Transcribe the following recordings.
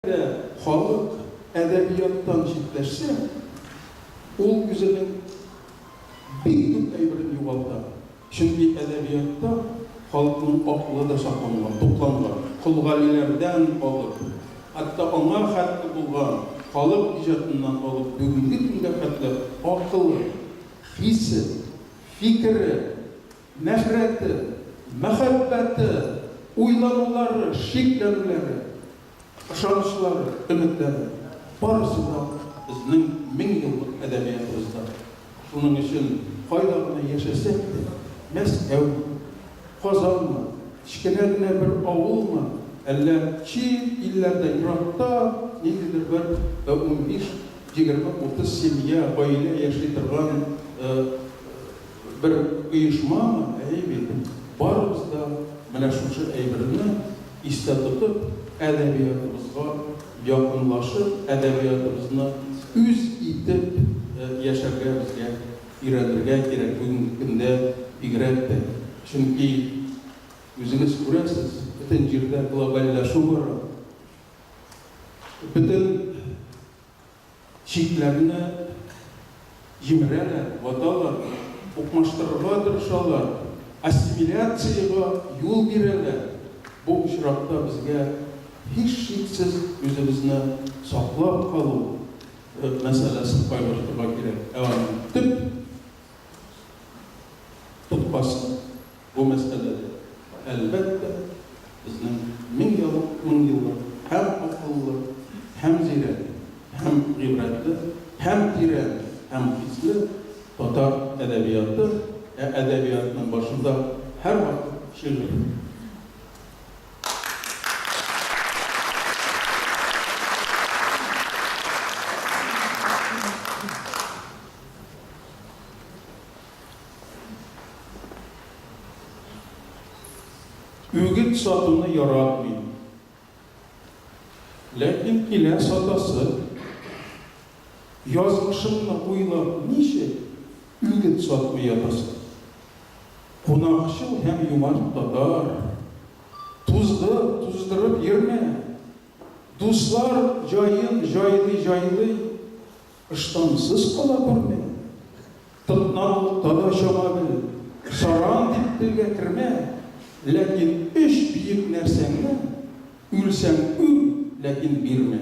Әгәр дә халык әдәбияттан читләшсә, ул үзенең бик күп әйберен югалта. Чөнки әдәбиятта халыкның акылы да сакланган, тупланган. Кол Галиләрдән алып, хәтта аңа хәтле булган халык иҗатыннан алып бүгенге көнгә хәтле акылы, хисе, фикере, нәфрәте, мәхәббәте, уйланулары, шикләнүләре, ышанычлары, өметләре, барысы да безнең меңьеллык әдәбиятыбызда. Шуның өчен кайда гына яшәсәк тә, Мәскәүме, Казанмы, кечкенә генә бер авылмы, әллә чит илләрдә, еракта ниндидер бер 15, 20, 30 семья, гаилә яши торган Бер оешмамы, әйе бит, барыбыз да менә шушы әйберне истә тотып, әдәбиятыбызга якынлашып, әдәбиятыбызны үз итеп яшәргә безгә өйрәнергә кирәк, бүгенге көндә бигрәк тә. Чөнки, үзегез күрәсез, бөтен җирдә глобальләшү бара. Бөтен Чикләрне җимерәләр, ваталар, укмаштырырга тырышалар, ассимиляциягә юл бирәләр. Бу очракта безгә һичшиксез үзебезне саклап калу мәсьәләсен кайгыртырга кирәк. Ә аның төп тоткасы бу мәсьәләдә, әлбәттә, безнең меңьеллык һәм акыллы, һәм зирәк, һәм гыйбрәтле, һәм тирән, һәм хисле татар әдәбияты, ә әдәбиятның башында һәрвакыт шигырь. Үгет сатуны яратмыйм. Ләкин килә сатасы. Язмышыңны уйлап ничек үгет сатмый ятасың? Кунакчыл һәм юмарт татар, тузгып, туздырып йөрмә. Дуслар җаен җайлый-җайлый, Ыштансыз кала күрмә. Тотнаклыкта да чама бел. Саран дип телгә кермә. Ләкин өч бөек нәрсәңне, Үлсәң үл, ләкин бирмә.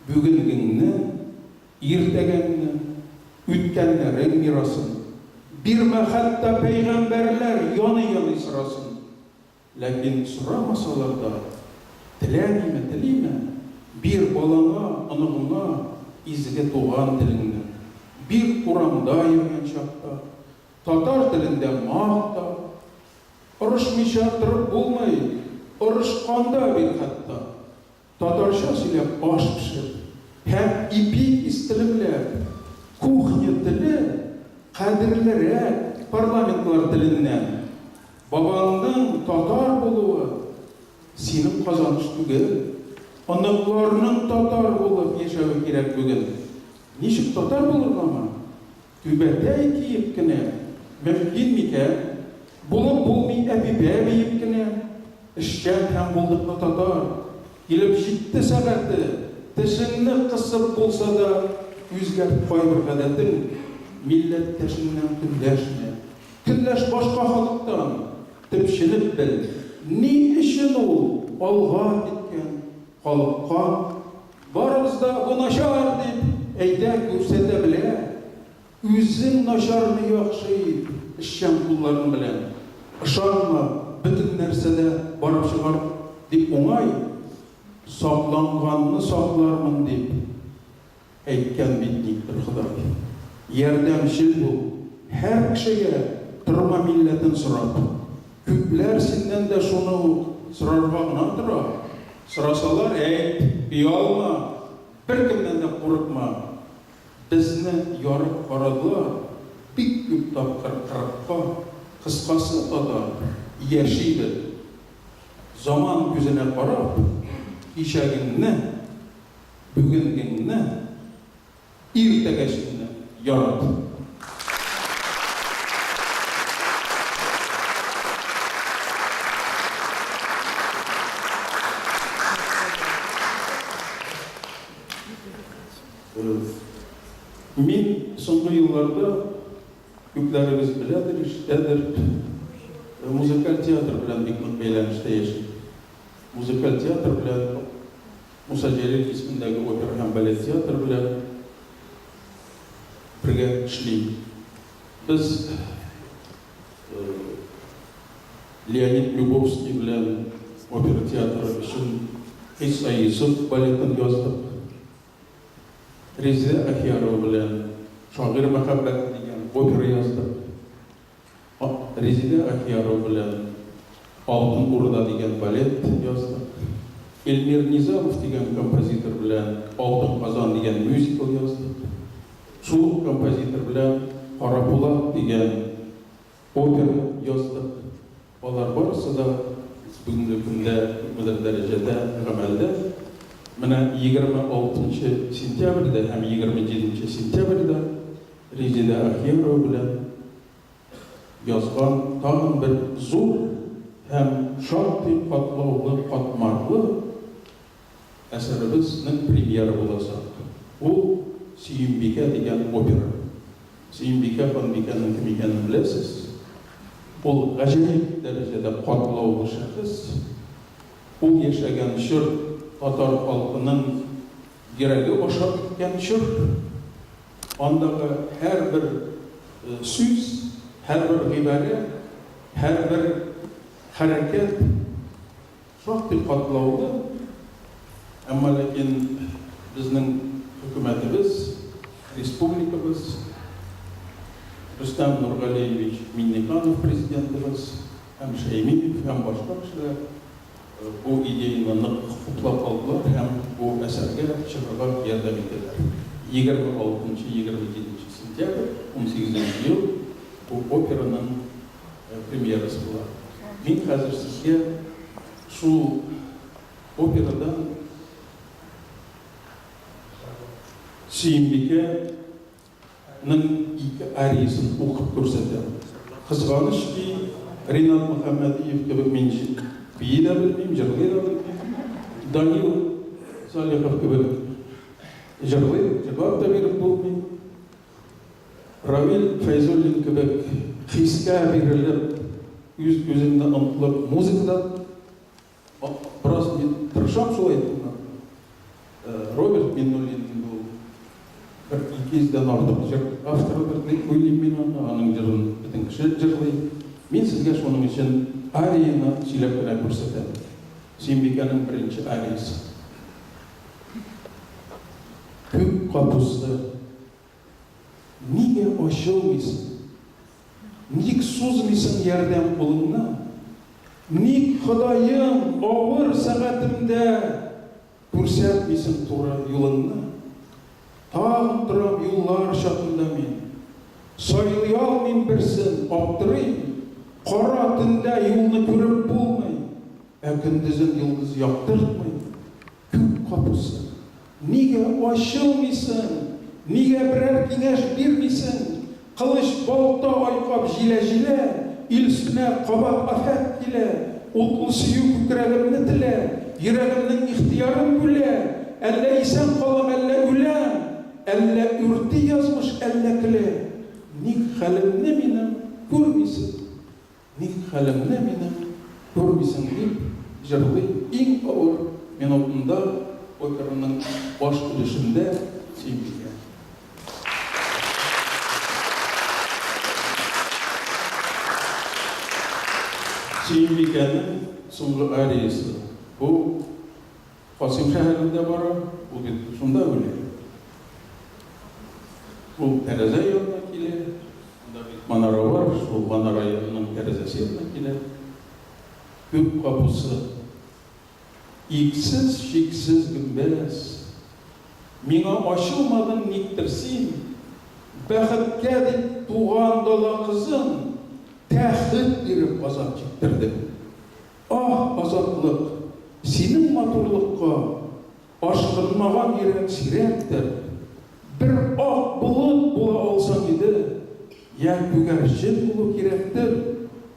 Бүгенгеңне, иртәгәңне, Үткәннәрең мирасын. Бирмә хәтта пәйгамбәрләр Яный-яный сорасын. Ләкин сорамасалар да, теләмиме, телиме, бир балаңа, оныгыңа изге туган телеңне. Бир урамда йөргән чакта, татар телендә макта. Орышмыйча торып булмый, орышканда бир хәтта. Татарча сөйләп аш пешер һәм ипи истелемләп, кухня теле кадерлерәк парламентлар теленнән. Бабаңның татар булуы синең казаныш түгел, оныкларның татар булып яшәве кирәк бүген. Ничек татар булыргамы? Түбәтәй киеп кенә мөмкин микән? Булып булмый Әпипә биеп кенә. Эшчән һәм булдыклы татар. Килеп җитте сәгате, тешеңне кысып булса да үзгәрт кайбер гадәтең, милләттәшеңнән көнләшмә. Көнләш башка халыктан, төпченеп бел, ни өчен ул алга киткән, калыккан. Барыбыз да бу начар дип әйтә, күрсәтә белә. Үзең начарны яхшы ит, эшчән кулларың белән. Ышанма, бөтен нәрсә дә барып чыгар дип уңай, сакланганны саклармын дип әйткән бит никтер Ходай. Ярдәмчел бул, һәр кешегә торма милләтен сорап. Күпләр синнән дә шуны ук сорарга гына тора. Сорасалар, әйт, оялма, беркемнән дә курыкма. Безне ярып карадылар бик күп тапкыр кырыкка, кыскасы, татар, яшибез. Заман күзенә карап, кичәгеңне, бүгенгеңне, Иртәгәсенне ярат. Мин соңгы елларда, күпләрегез беләдер, ишетәдер, музыкаль театр белән бик нык бәйләнештә яшим. Музыкаль театр белән, Муса Җәлил исемендәге опера һәм балет театры белән бергә эшлим. Без Леонид Любовский белән опера театры өчен Кыйсса Йосыф балетын яздык. Резеда Ахиярова белән Шагыйрь мәхәббәте дигән опера яздык. Резеда Ахиярова белән Алтын Урда дигән балет яздык. Эльмир Низамов дигән композитор белән Алтын Казан дигән мюзикл яздык. Шул ук композитор белән Кара Пулат дигән опера яздык. Алар барысы да бүгенге көндә күпмедер дәрәҗәдә гамәлдә. Менә 26 нчы сентябрьдә һәм 27 нче сентябрьдә Резеда Ахиярова белән язган тагын бер зур һәм шактый катлаулы, катмарлы Әсәребезнең премьера булачак. Ул, Сөембикә дигән опера. Сөембикә ханбикәнең кем икәнен беләсез. Ул гаҗәеп дәрәҗәдә катлаулы шәхес. Ул яшәгән чор татар халкының йөрәге аша үткән чор. Андагы һәрбер сүз, һәрбер гыйбарә, һәрбер хәрәкәт Шактый катлаулы, әмма ләкин безнең хөкүмәтебез, республикабыз, Рөстәм Нургалиевич Миңнеханов президентыбыз һәм Шәймиев һәм башка кешеләр бу идеяне нык хуплап алдылар һәм бу әсәргә чыгарга ярдәм итәләр. 26 нчы, 27 нче сентябрь, 18 нче ел бу операның премьерасы була. Мин хәзер сезгә шул операдан Сөембикә нең ике ариясен укып күрсәтәм. Кызганыч ки, Ринат Мөхәммәдиев кебек мин бии дә белмим, җырлый да белмим. Данил Салихов кебек җырлый, җырлап та биреп булмый. Равил Фәйзуллин кебек хискә бирелеп, үз-үзеңне онытылып музыкада бераз мин тырышам шулай тыңларга. Роберт Миннуллин инде ул бер 200 дән артык җыр авторыдыр дип уйлыйм мин аны, аның җырын бөтен кеше җырлый. Мин сезгә шуның өчен арияны сөйләп кенә күрсәтәм. Сөембикәнең беренче ариясе. Күк капусы, нигә ачылмыйсың? Ник сузмыйсың ярдәм кулыңны? Ник, Ходаем, авыр сәгатемдә Күрсәтмисең туры юлыңны? Тагын торам юллар чатында мин. Сайлый алмыйм берсен, аптырыйм. Кара төндә юлны күреп булмый, Ә көндезен йолдыз яктыртмый. Күк капусы, нигә ачылмыйсың, нигә берәр киңәш бирмисең? Кылыч, балта айкап җилә-җилә, ил өстенә кабат афәт килә. Утлы сөю күкрәгемне телә, йөрәгемнең ихтыярын бүлә. Әллә исән калам, әллә үләм, әллә үрти язмыш, әллә көлә. Ник хәлемне минем күрмисең? Ник хәлемне минем күрмисең, дип җырлый иң авыр минутында операның баш өлешендә Сөембикә. Сөембикәнең соңгы ариясе бу Касыйм шәһәрендә бара, ул бит шунда үлә. Ул тәрәзә янына килә, анда бит манара бар, шул манара янының тәрәзәсе янына килә. Күк капусы, иксез-чиксез гөмбәз, миңа ачылмадың никтер син, бәхеткә дип туган дала кызын тәхет биреп газап чиктердең. Аһ, азатлык! Синең матурлыкка Ашкынмаган йөрәк сирәктер. Бер ак болыт була алсаң иде, Я күгәрчен булу кирәктер.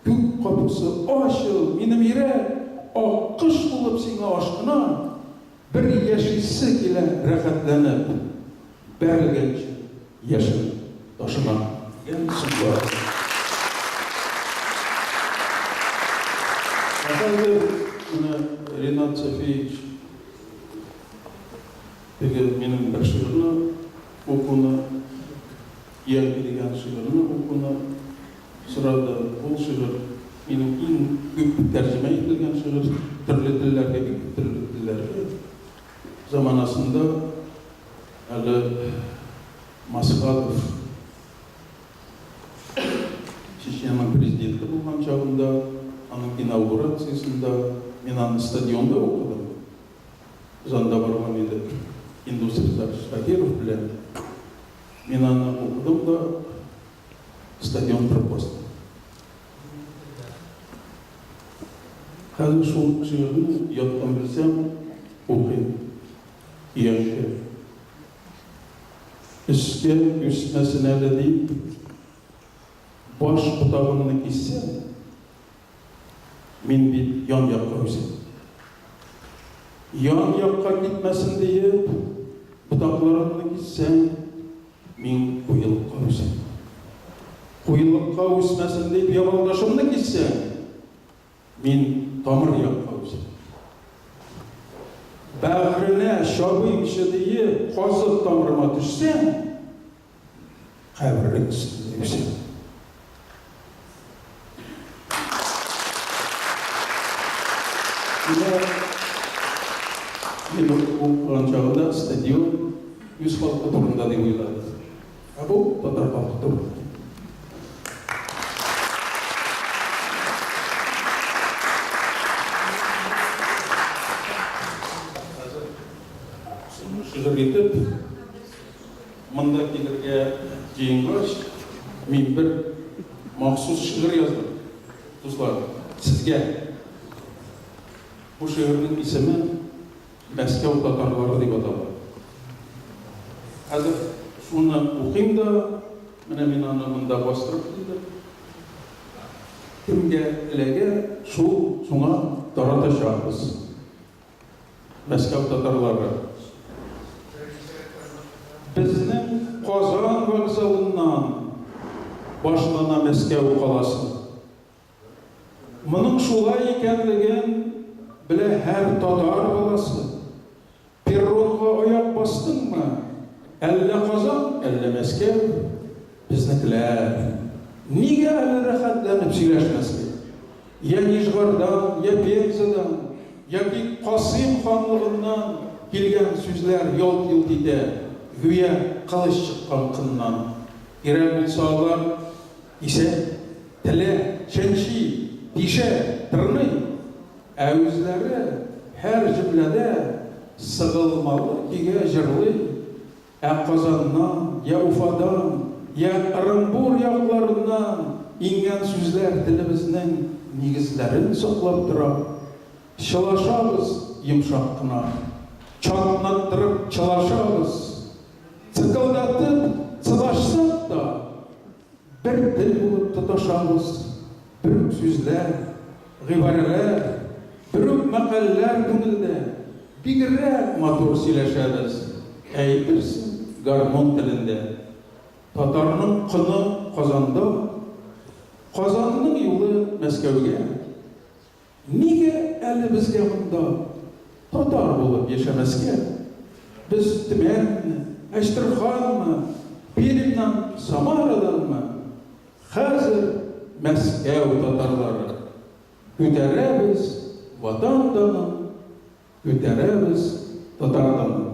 Күк капусы, ачыл, минем йөрәк Аккош булып сиңа ашкына. Бер яшисе килә рәхәтләнеп. Бәрелгәнче яшен ташына дигән соңгы. Ә хәзер менә Ринат Сафиевич теге минем бер шигырьне укуны, Янки дигән шигырьне укуны сорады. Ул шигырь минем иң күп тәрҗемә ителгән шигырь, төрле телләргә, бик күп төрле телләргә. Заманасында әле Масхадов Чечняның президенты булган чагында, аның инаугурациясендә мин аны стадионда укыдым. Без анда барган идек Индус Ризакович Таһиров белән. Мин аны укыдым да, стадион торып басты. Хәзер шул шигырьне яттан белсәм, укыйм. Өянке. Өскә үсмәсен әле дип, баш ботагымны киссәм, мин бит ян-якка үсәм. Ян-якка китмәсен диеп, ботакларымны киссәм, Мин куелыкка үсәм. Куелыкка үсмәсен дип ябалдашымны киссәң, мин тамыр якка үсәм. Бәгъренә чабыймчы диеп казык тамырыма төшсәң, каберлек өстендә үсәм. Менә мин укыган чагында стадион үз халкы турында дип уйладым. Ә бу татар халкы турында. Хәзер шуны шигырь итеп Монда килергә җыенгач, мин бер махсус шигырь яздым, дуслар, сезгә. Бу шигырьнең исеме Мәскәү татарлары дип атала. Хәзер шуны укыйм да, менә мин аны монда бастырып килдем. Кемгә эләгә, шул шуңа таратачакбыз. Мәскәү татарлары. Безнең Казан вокзалыннан башлана Мәскәү каласы. Моның шулай икәнлеген белә һәр татар баласы. Перронга аяк бастыңмы, әллә Казан, әллә Мәскәү, безнекеләр. Нигә әле рәхәтләнеп сөйләшмәскә? Йә Нижгардан, йә Пензадан, яки Касыйм ханлыгыннан килгән сүзләр ялт-йолт итә, гүя кылыч чыккан кыннан. Кирәк булса алар кисә, телә, чәнчи, тишә, тырный. Ә үзләре һәр җөмләдә сыгылмалы көйгә җырлый. Ә Казаннан, йә Уфадан, йә Ырынбур якларыннан иңгән сүзләр телебезнең нигезләрен саклап тора. Чылашабыз йомшак кына. Чатнаттырып чылашабыз. Цыкылдатып цылашсак та, Бер тел булып тоташабыз, бер үк сүзләр, гыйбарәләр, бер үк мәкальләр күңелдә, бигрәк матур сөйләшәбез, әйтерсең, гармун телендә. Татарның коны Казанда, Казанның юлы Мәскәүгә. Нигә әле безгә монда татар булып яшәмәскә? Без Төмәнме, Әчтерханмы, Пермьнән, Самараданмы? Хәзер Мәскәү татарлары. Күтәрәбез Ватан данын, Күтәрәбез татар данын.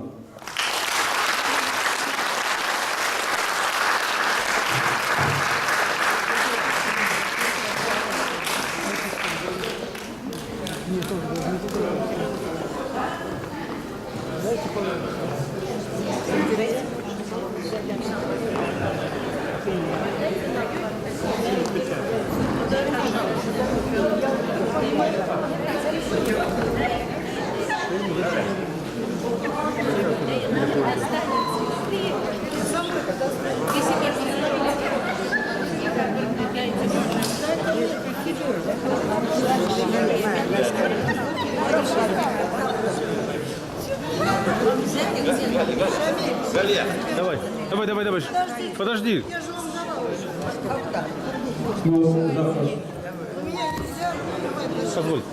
Давай, давай, давай, давай. Подожди. Я же вам давала уже. Ну, завтра. У меня нельзя давать. Позволь.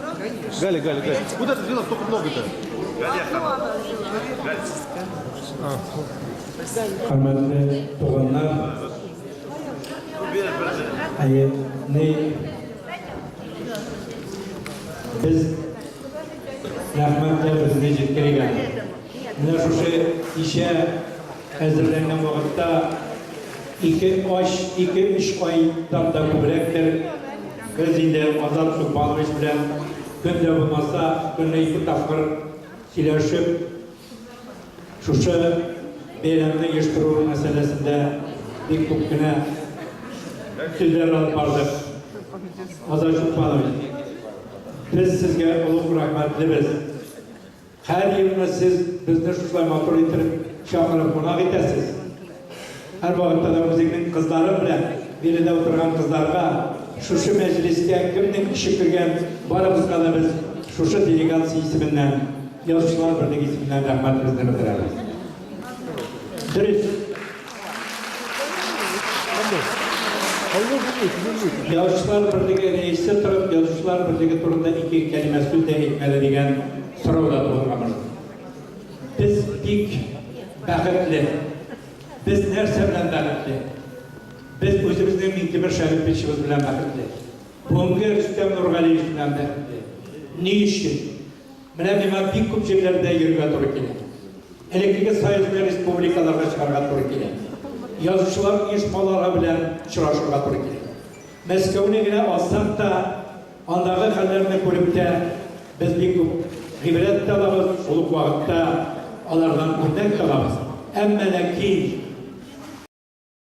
Галя, Галя, Галя. Куда ты взяла столько много-то? Хөрмәтле туганнар, әйе, ни без рәхмәтле безне җиткергән. Менә шушы кичә әзерләнгән вакытта ике ай, ике-өч айдан да күбрәктер без инде Азат Суббанович белән көн дә булмаса, көнне ике тапкыр сөйләшеп, Шушы бәйрәмне оештыру мәсьәләсендә бик күп кенә сүзләр алып бардык. Азат Чулпанович, без сезгә олуг рәхмәтлебез. Һәр елны сез безне шушылай матур итеп чакырып кунак итәсез. Һәрвакытта да үзеңнең кызларың белән биредә утырган кызларга, шушы мәҗлескә кемнең көче кергән, барыбызга да без шушы делегация исеменнән, Язучылар берлеге исеменнән рәхмәтебезне белдерәбез. Дөрес. Язучылар берлеге рәисе торып, Язучылар берлеге турында ике кәлимә сүз дә әйтмәде дигән сорау да туырга мөмкин. Без бик бәхетле. Без нәрсә белән бәхетле? Без үзебезнең Миңтимер Шәриповичыбыз белән бәхетле. Бүгенге Рөстәм Нургалиевич белән бәхетле. Ни өчен? Менә миңа бик күп җирләрдә йөрергә туры килә. Элеккеге союзный республикаларга чыгарга туры килә. Язучылар оешмалары белән очрашырга туры килә. Мәскәүне генә алсак та, андагы хәлләрне күреп тә, без бик күп гыйбрәт тә алабыз, шул ук вакытта алардан үрнәк тә алабыз. Әмма ләкин.